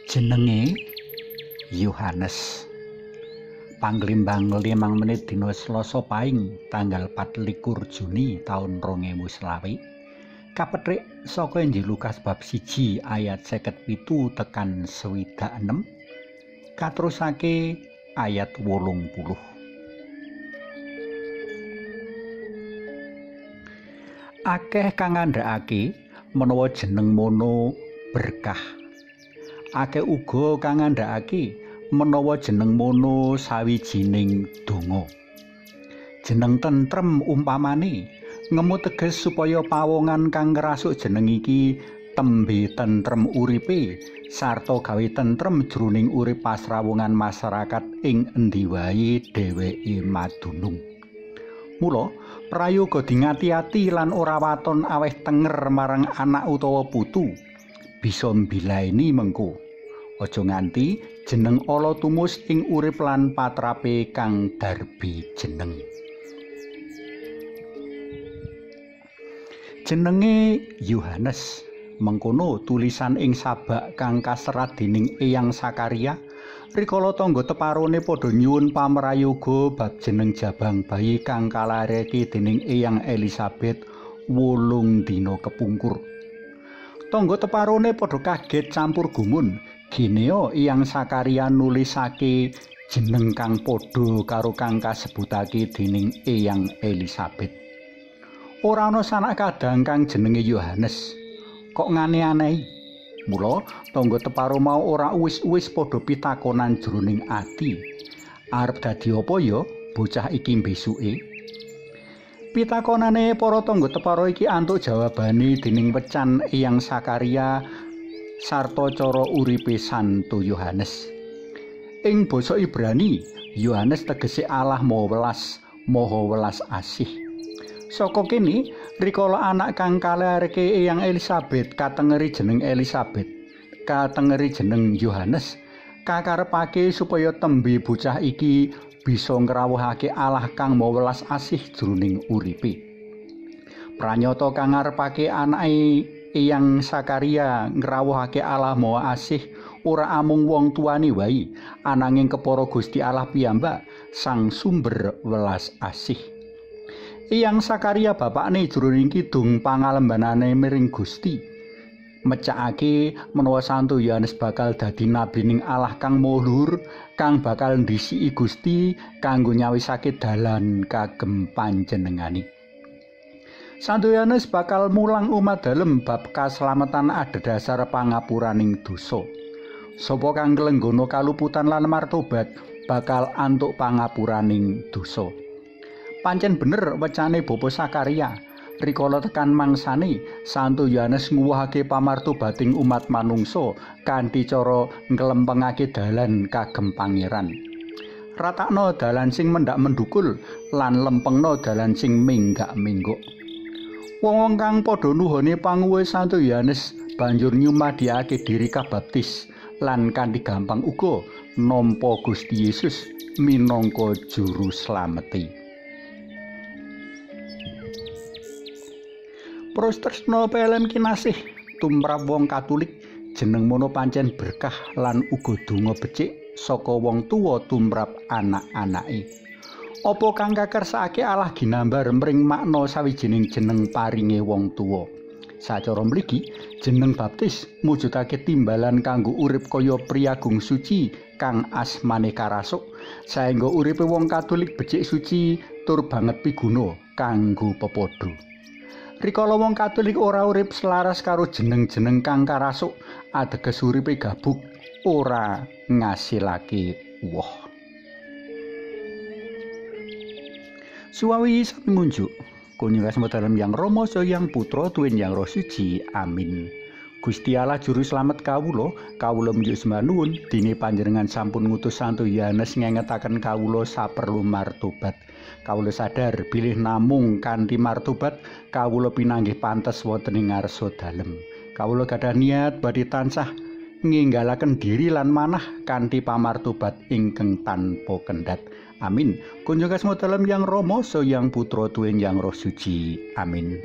Jenenge Yohanes. Panglimbang 5 menit dina Selasa Paing tanggal 24 Juni taun 2020. Kapethik saka Injil Lukas bab 1 ayat 57 tekan 66. Katerusake ayat 80. Akeh kang ngandhakake menawa jeneng mono berkah. Akeh uga kang ngandhakake menawa jeneng mono sawijining donga. Jeneng tentrem umpamane ngemu teges supaya pawongan kang ngrasuk jeneng iki tembe tentrem uripe sarta gawe tentrem jroning urip pasrawungan masyarakat ing endi wae dheweke madunung. Mula prayoga dingati-ati lan ora waton aweh tenger marang anak utawa putu. Bisa mbilaeni mengko. Aja nganti jeneng ala tumus ing urip lan patrape kang darbi jeneng. Jenenge Yohanes. Mengkono tulisan ing sabak kang kaserat dening Eyang Sakaria rikala tangga teparone padha nyuwun pamrayoga bab jeneng jabang bayi kang kalareke dening Eyang Elizabeth 8 dina kepungkur. Tangga teparone padha kaget campur gumun. Gineo Eyang Sakaria nulisake jeneng kang padha karo kang kasebutake dening Eyang Elizabeth. Ora ana sanak kadang kang jenenge Yohanes. Kok ngane-anehi? Mula tangga teparo mau ora uwis-uwis padha pitakonan jroning ati. Arep dadi apa ya bocah iki besuke? Pitakonane para tangga teparo iki antuk jawabane dening wecan Eyang Sakaria sarta cara uripe Santo Yohanes. Ing basa Ibrani, Yohanes tegese Allah Maha Welas, Maha Welas Asih. Saka kene, rikala anak kang kalareke Eyang Elizabeth katengeri jeneng Elizabeth, katengeri jeneng Yohanes, kakarepake supaya tembe bocah iki bisa ngrawuhake Allah kang Maha Welas Asih jroning uripe. Pranyata kang ngarepake anake Eyang Sakaria ngrawuhake Allah Maha Asih ora amung wong tuane wae, ananging kepara Gusti Allah piyambak sang sumber welas asih. Eyang Sakaria bapakne jroning kidung pangalembanane miring Gusti mecakake menawa Santo Yohanes bakal dadi nabining Allah kang Maha Luhur kang bakal ndhisiki Gusti kanggo nyawisake dalan kagem panjenengane. Santo Yohanes bakal mulang umat dalem bab kaslametan adhedhasar pangapuraning dosa. Sapa kang nglenggana kaluputan lan martobat bakal antuk pangapuraning dosa. Pancen bener wecane Bapa Sakaria, rikala tekan mangsane Santo Yohanes nguwuhake pamartobating umat manungsa kanthi cara nglempengake dalan kagem Pangeran. Ratakno dalan sing mendak mendukul lan lempengno dalan sing minggak-mingguk. Wong-wong kang padha nuhoni panguwuhe Santo Yohanes banjur nyumadhiake diri kabaptis lan kanthi gampang uga nampa Gusti Yesus minangka juru slamete. Prostresna PLM kinasih tumrap wong Katolik jeneng mono pancen berkah lan uga donga becik saka wong tuwa tumrap anak-anake. Apa kang kakersakake Allah ginambar mring makna sawijining jeneng paringe wong tuwa. Sacara mligi, jeneng baptis mujudake timbalan kanggo urip kaya priagung suci kang asmane karasuk, saengga uripe wong Katolik becik suci tur banget piguna kanggo pepadha. Rikala wong Katolik ora urip selaras karo jeneng-jeneng kang karasuk, ateges uripe gabuk ora ngasilake woh. Suwawi sami munjuk. Kunjung asma dalem Yang Rama Yang Putra tuwin Yang Roh Suci. Amin. Gusti Allah juru slamet kawula, kawula munjuk sembah nuwun dene panjenengan sampun ngutus Santo Yohanes ngengetaken kawula saperlu martobat. Kawula sadar bilih namung kanthi martobat kawula pinanggih pantes wonten ing ngarsa dalem. Kawula gadah niat badhe tansah nginggalaken diri lan manah kanthi pamartobat ingkang tanpa kendhat. Amin. Kunjung asma dalem Yang Rama, Yang Putra tuwin Yang Roh Suci. Amin.